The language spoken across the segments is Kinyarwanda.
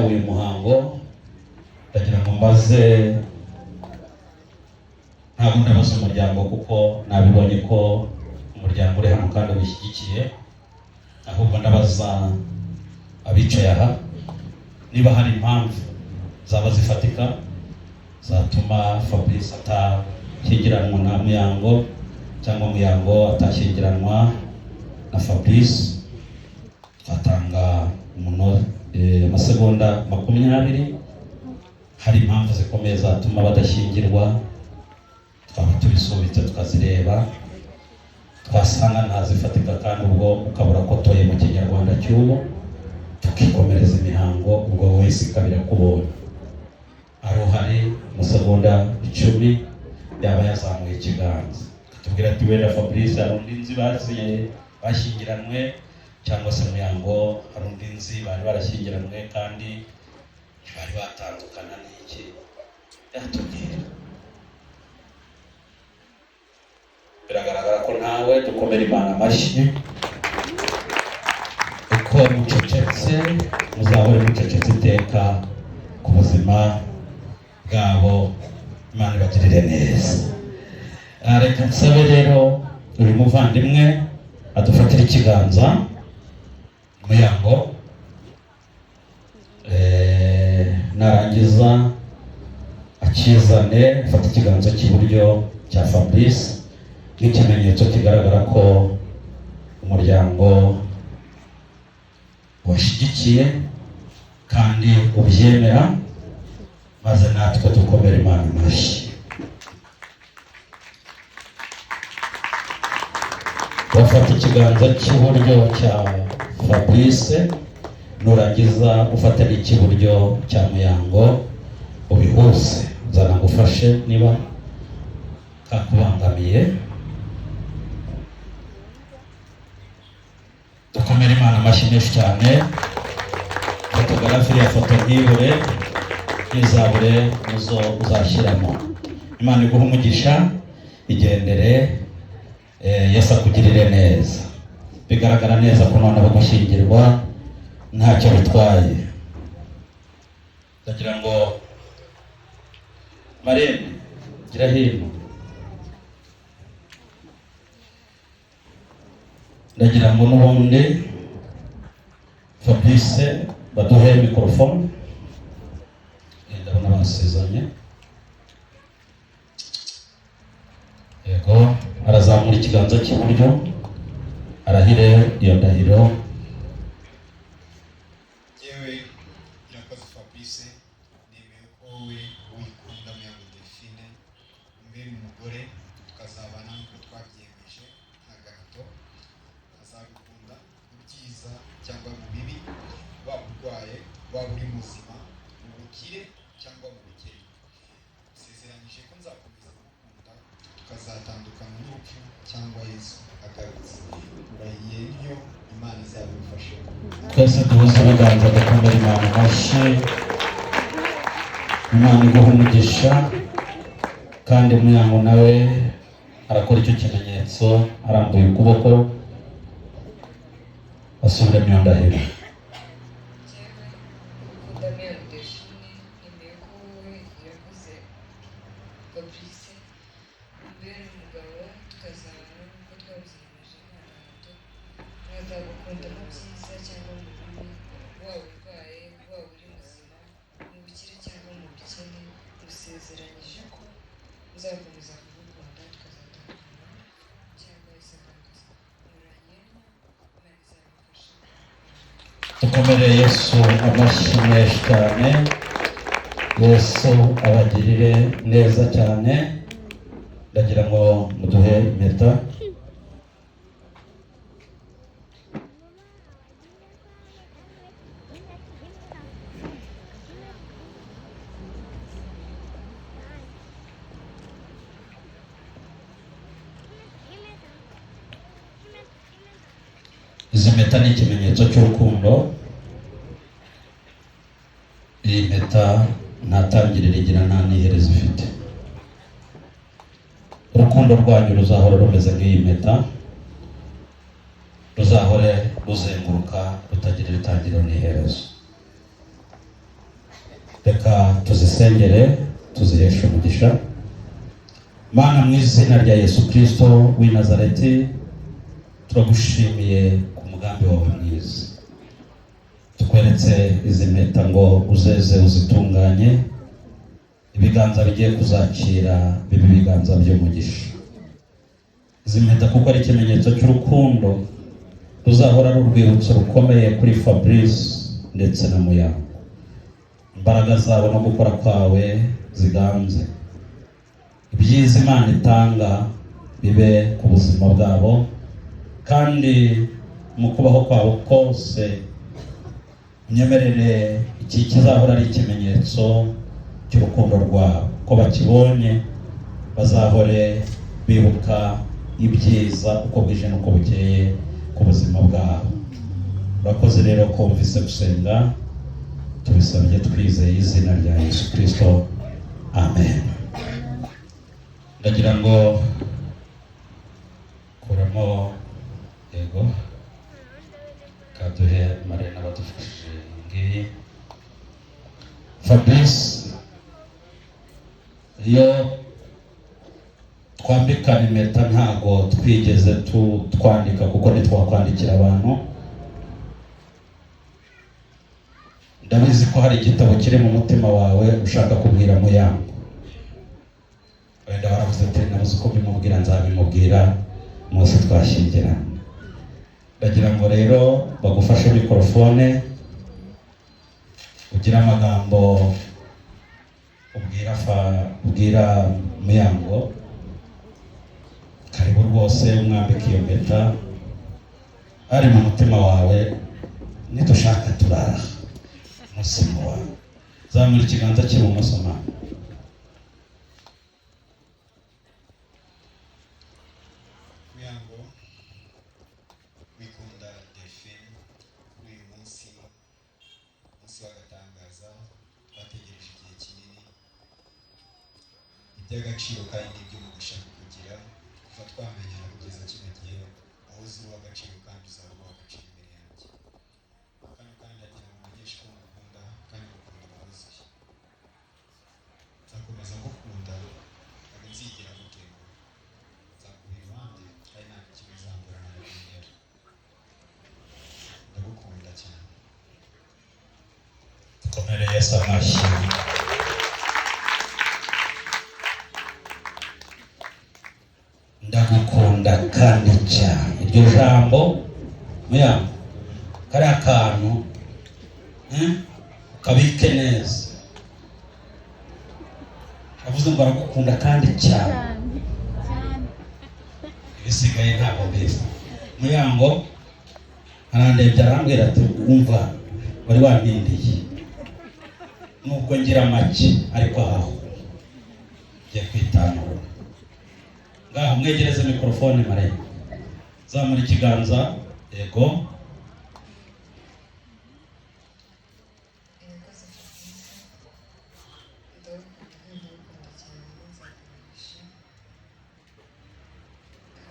Uyu muhango ndagira ngo mbaze, ntabwo ndabaza umuryango kuko nabibonye ko umuryango uri hano kandi ubishyigikiye, ahubwo ndabaza abicaye aha niba hari impamvu zaba zifatika zatuma Fabrice atashyingiranwa na Muyango cyangwa Muyango atashyingiranwa na Fabrice. Twatanga amasegonda 20. Hari impamvu zikomeye zatuma badashyingirwa, twaba tubisubitse tukazireba, twasanga ntazifatika kandi ubwo ukabura ko toye mu Kinyarwanda cy'ubu, tukikomereza imihango, ubwo wese ikaba irakubonye. Ari uhari amasegonda 10 yaba yazamuye ikiganza akatubwira ati wenda Fabrice hari undi nzi bashyingiranwe, cyangwa se Muyango hari undi nzi bari barashyingiranwe kandi ntibari batandukana, n'iki yatubwira. Biragaragara ko ntawe. Dukomere Imana amashyi. Uko mucecetse muzahore mucecetse iteka ku buzima bwabo. Imana ibagirire neza. Reka nsabe rero uyu muvandimwe adufatire ikiganza, Muyango. Narangiza akizane, afate ikiganza cy'iburyo cya Fabrice nk'ikimenyetso kigaragara ko umuryango washyigikiye kandi ubyemera, maze natwe dukomere Imana amashyi. Wafata ikiganza cy'iburyo cya Fabrice, nurangiza ufate n'icy'iburyo cya Muyango ubihuse. Nzana ngufashe niba kakubangamiye. Dukomere Imana amashyi menshi cyane. Fotogarafi, iriya foto ntibure, ntizabure muzo uzashyiramo. Imana iguhe umugisha, igendere, Yesu akugirire neza. Bigaragara neza ko noneho gushyingirwa ntacyo bitwaye. Ndagira ngo marene gira hino, ndagira ngo n'ubundi Fabrice baduhe mikorofone. Ndabona basezanye. Yego, arazamura ikiganza cy'iburyo arahire iyo ndahiro. Yewe Irakoze Fabrice, nemeye ko wowe Uwikunda Muyango Delphine umbera umugore, tukazabana nk'uko twabyiyemeje nta gahato. Azagukunda mu byiza cyangwa mu bibi, waba urwaye, waba uri muzima, mu bukire cyangwa mu bukene. Usezeranyije ko nzakomeza kugukunda tukazatandukana n'urupfu cyangwa Yesu agarutse. Urahiye ntyo, Imana izabimfashemo. Twese duhuze ibiganza, dukomere Imana amashyi. Imana iguha umugisha. Kandi Muyango nawe arakora icyo kimenyetso arambuye ukuboko, asubiremo iyo ndahiro. Jyewe Ukunda Muyango Delphine, nemeye ko wowe Irakoze Fabrice umbera umugabo, tukazabana nk'uko twabyiyemeje nta gahato. Nkazagukunda mu byiza cyangwa mu bibi, waba urwaye, waba uri muzima, mu bukire cyangwa mu bukene. Musezeranyije ko nzakomeza kugukunda tukazatandukana cyangwa Yesu agarutse. Muranye Imana izabimfashemo. Dukomere Yesu amashyi menshi cyane. Yesu abagirire neza cyane. Ndagira ngo muduhe impeta. Izi mpeta ni ikimenyetso cy'urukundo. Iyi mpeta nta tangiriro igira, nta n'iherezo ifite. Urukundo rwanyu ruzahora rumeze nk'iyi mpeta, ruzahore ruzenguruka rutagira itangiriro n'iherezo. Reka tuzisengere, tuziheshe umugisha. Mana, mu izina rya Yesu Kirisito w'i Nazareti, turagushimiye ku mugambi wawe mwiza. Tukweretse izi mpeta ngo uzeze, uzitunganye, ibiganza bigiye kuzakira bibe ibiganza by'umugisha. Izi mpeta, kuko ari ikimenyetso cy'urukundo ruzahora ari urwibutso rukomeye kuri Fabrice ndetse na Muyango, imbaraga zabo no gukora kwawe ziganze, ibyiza Imana itanga bibe ku buzima bwabo, kandi mu kubaho kwabo kose unyemerere iki kizahora ari ikimenyetso cy'urukundo rwabo, ko bakibonye bazahore bibuka ibyiza uko bwije n'uko bukeye ku buzima bwabo. Urakoze rero ko wumvise gusenga, tubisabye twizeye izina rya Yesu Kirisito, amen. Ndagira ngo kuramo, yego, kaduhe Marina badufashije ngiyi. Fabrice, iyo twambikana impeta ntago twigeze twandika, kuko ntitwakwandikira abantu. Ndabizi ko hari igitabo kiri mu mutima wawe ushaka kubwira Muyango. Wenda waravuze ati: "Nabuze uko mbimubwira, nzabimubwira umunsi twashyingirana." Ndagira ngo rero bagufashe mikorofone, ugire amagambo ubwira fa ubwira Muyango. Karibu rwose, umwambika iyo mpeta ari mu mutima wawe. Nidushaka turaha umusimo wawe. Zamura ikiganza cy'ibumoso, mama. Muyango Wikunda Delphine, kuri uyu munsi, umunsi w'agatangaza twategereje igihe kinini, iby'agaciro kandi n'iby'umugisha kukugira. Kuva twamenyana kugeza kino gihe, wahoze uri uw'agaciro kandi uzaba uw'agaciro imbere yanjye. Kano kandi ndagira ngo umenyeshe ko ngukunda kandi ngukunda wuzuye. Nzakomeza ngukunda, ntabwo nzigera ngutenguha. Nzakuba iruhande kandi nta na kimwe uzambura na guhera. Ndagukunda cyane. Dukomere Yesu amashyi. Ndagukunda kandi cyane, iryo jambo, Muyango, kariya kantu ukabike neza. Avuze ngo aragukunda kandi cyane, ibisigaye ntabwo mbizi. Muyango arandebye, arambwira ati: "Wumva wari wampindiye, nubwo ngira make, ariko aho ngiye kwitanura." Ngaho mwegereze mikorofone. Marembo, zamura ikiganza, yego. Irakoze Fabrice, ndagukunda kandi ndagukunda cyane. Nzakugurisha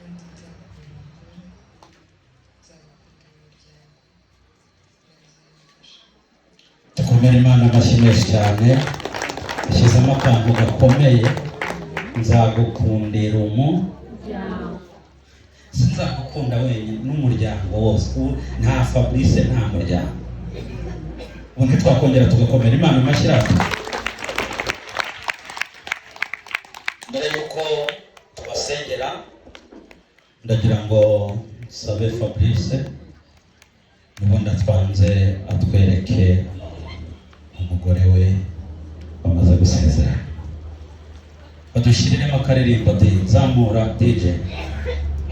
kandi nzakubera umugore, nzagukunda umuryango, nzagufasha. Dukomere Imana amashyi menshi cyane. Ashyizemo akantu gakomeye: nzagukundira umu sinzagukunda wenyine, n'umuryango wose. Ubu nta Fabrice nta muryango. Ubu ntitwakongera tugakomera Imana amashyi rata? Mbere y'uko tubasengera, ndagira ngo nsabe Fabrice ubundi atwanze atwereke umugore we bamaze gusezerana. Badushyiriremo akaririmbo di zamura DJ.